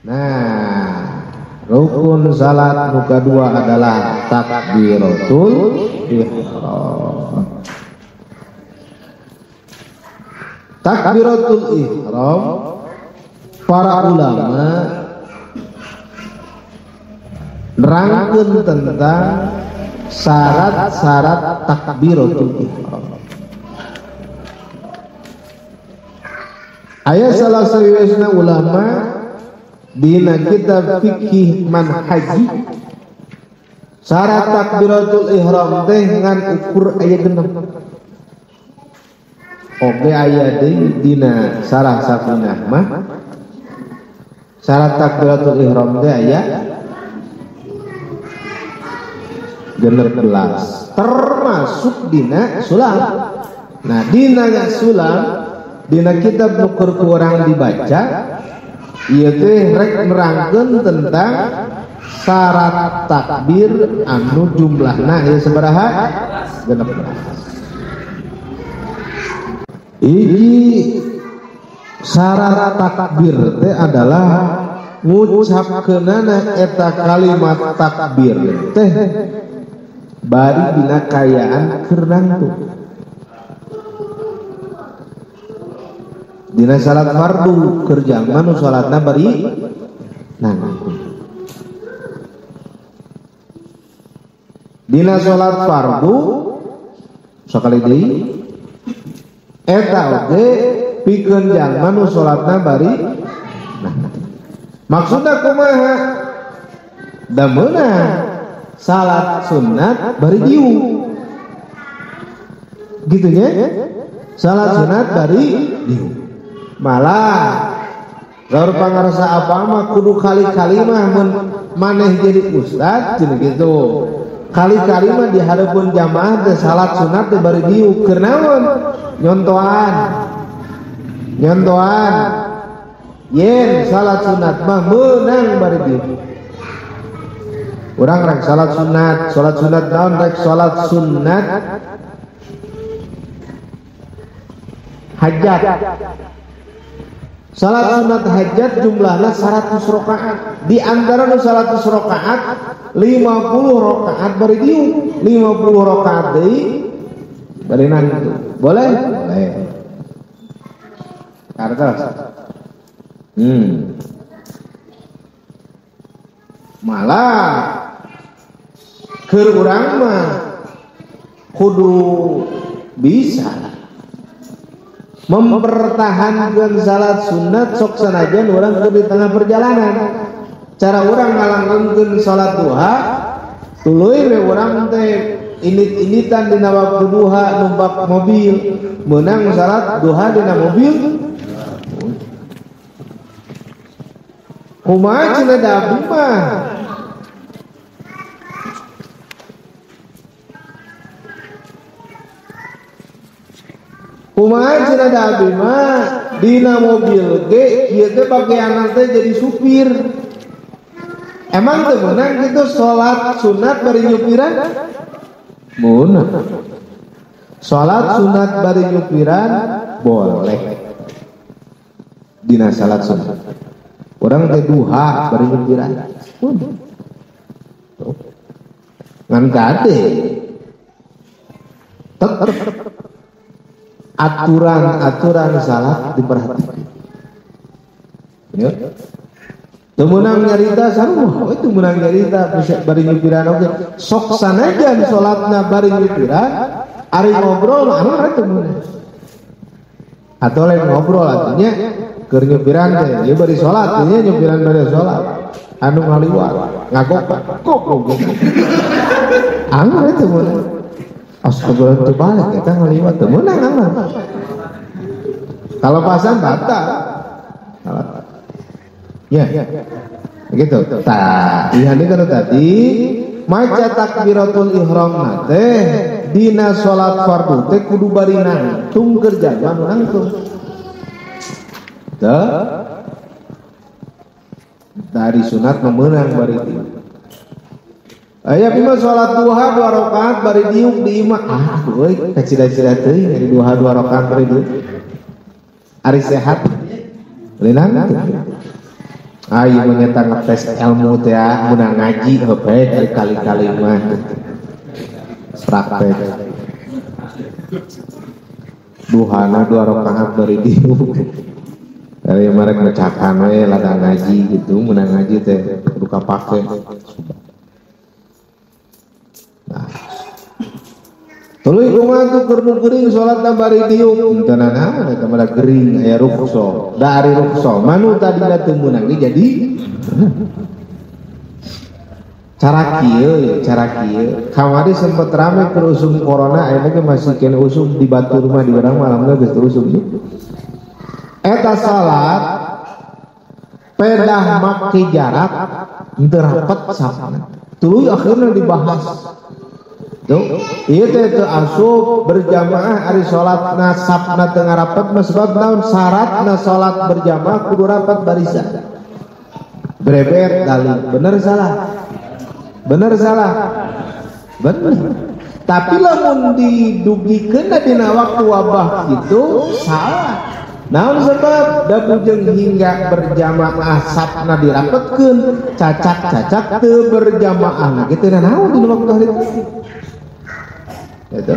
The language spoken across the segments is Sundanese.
Nah, rukun salat nu kadua adalah takbiratul ihram. Takbiratul ihram para ulama nerangkeun tentang syarat-syarat takbiratul ihram. Aya salah sawiosna ulama dina kitab fikih manhaji syarat takbiratul ihram teh ngan ukur aya 6. Oge aya deui dina sarah safinah mah syarat takbiratul ihram teh aya 16 termasuk dina sulam. Nah, dina sulam dina kitab nu keur kurang dibaca ieu teh rek nerangkeun tentang syarat takbir anu jumlahna ieu sabaraha? 16. Ini syarat takbir teh adalah ngucapkeunana eta kalimat takbir teh bari dina kayaan keur nangtung. Dina salat fardu keur jalma nu salatna bari nangtung. Dina salat fardu sakali deui eta oge pikeun jalma nu salatna bari nangtung. Maksudna kumaha? Da meunang salat sunat bari diu. Gitu nya? Salat sunat bari diu. Malah gaur pangarsa apa mah kudu kali-kali mah mun maneh jadi ustad cenah gitu. Kali-kali mah di hareupeun jamaah teh salat sunat teh bari diuk keur naon? Nyontoan. Nyontoan. Yen salat sunat mah meunang bari diuk. Urang rek salat sunat naon rek salat sunat hajat. Salat sunat hajat jumlahnya 100 rakaat. Di antara nu 100 rakaat, 50 rakaat bari diuk, 50 rakaat deui bari nangtung. Boleh? Boleh. Kartos. Malah keur urang mah kudu bisa mempertahankan salat sunat sok sanajan orang keur di tengah perjalanan. Cara orang ngalangkeun salat duha tuluy we urang teh init-initan dina waktu duha numpak mobil, meunang salat duha dina mobil. Kumaha cenah da abdi mah? Kumaha cenah da abdi mah dina mobil ge ieu teh bagian teh jadi supir. Emang teu meunang kitu salat sunat bari nyupiran? Meunang. Salat sunat bari nyupiran boleh. Dina salat sunat. Urang teh duha bari nyupiran. Ngan kade tetep aturan-aturan salat diperhatikan. Ya. Teu meunang nyarita sarua, teu meunang nyarita bari nyupiran oge. Sok sanajan salatna bari nyupiran, ari ngobrol mah anu teu meunang. Atau lain ngobrol artinya keur nyupiran teh, ieu bari salat, nya nyupiran bari salat. Anu ngaliwat, ngagok goblok. Anu teu meunang. Astagfirullah teu balik eta ngaliwat teu meunang aman. Kalau pasan batal. Ya. Gitu. Tah, ieu kan tadi maca takbiratul ihram teh dina salat fardu teh kudu bari nangtung keur jalma nu nangtung. Teu dari sunat meunang bari diuk. Aya bima salat duha 2 rakaat bari diuk di imah. Ah, euy kacida-cida teuing ari duha 2 rakaat bari diuk. Ari sehat. Leunang. Ayo menyata ngetes ilmu teh menang ngaji heuh kali-kali mah praktek. Duhana 2 rakaat bari diuk. Dari mereka mecakan we ladang ngaji gitu, menang ngaji teh kudu kapake. Nah. Tuluy kumaha tuh keur nu gering salatna bari diuk. Henteu nanaon eta mah gering aya rukhsah. Da ari rukhsah mah nu tadina teu meunang jadi cara kieu, cara kieu. Kamari sempet rame keur usum corona, ayeuna ge masih kene usum di batur mah di urang mah alhamdulillah geus teu usum. Eta salat pedah make jarak henteu rapet safna. Tuluy akhirna dibahas. Tuh, ieu teh teu asup berjamaah ari salatna safna teu ngarapet mah sebab naon syaratna salat berjamaah kudu rapat barisan. Brebet dalil, bener salah? Bener salah? Bener. Tapi lamun didugikeun dina waktu wabah kitu salah. Naon sebab da bujeng hingga berjamaah sapna dirapetkeun cacak-cacak teu berjamaah. Nah kitu naon dina waktu hari itu. Gitu.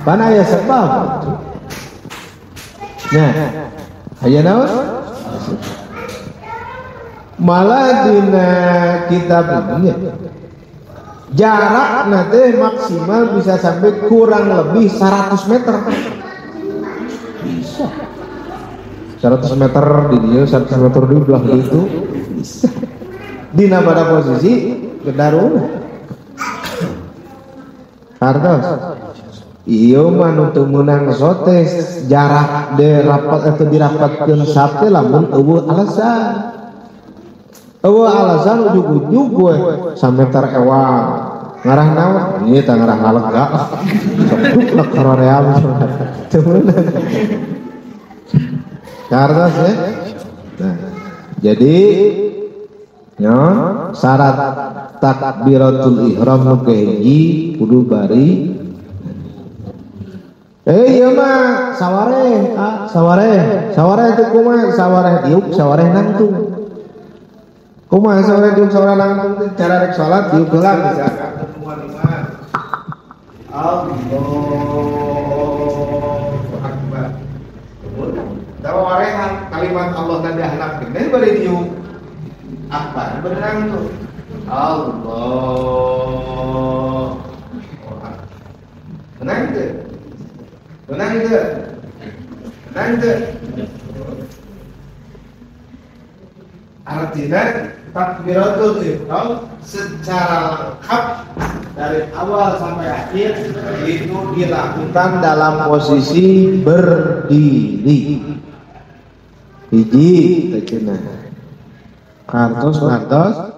Pan aya sebab. Nah, aya naon? Malah dina kitab ini jarak nanti maksimal bisa sampai kurang lebih 100 meter. Bisa 100 meter di dia, 100 meter di belah itu bisa. Dina pada posisi gedaruna. Kartos ieu mah nu teu meunang sotes jarak de rapat atau dirapatkeun sap teh lamun eueuh alasan. Eueuh alasan ujug-ujug we sameter ewang ngarah naon ieu teh ngarah ngalega sok lek karoream teu meunang. Kartos ya. Nah, jadi ya, syarat takbiratul ihram nu kahiji kudu bari. Ieu mah sawareh, sawareh. Sawareh teh kumaha? Sawareh diuk, sawareh nangtung. Kumaha sawareh diuk, sawareh nangtung teh cara rek salat diuk heula bisa. Allahu Akbar. Tawarehan kalimat Allah tadi ahlak gede bari diuk. Akbar berenang tuh. Allah. Menang tuh. Menang tuh. Menang tuh. Artinya takbiratul ihram secara lengkap dari awal sampai akhir itu dilakukan dalam posisi berdiri. Hiji teh cenah. Kartos kartos.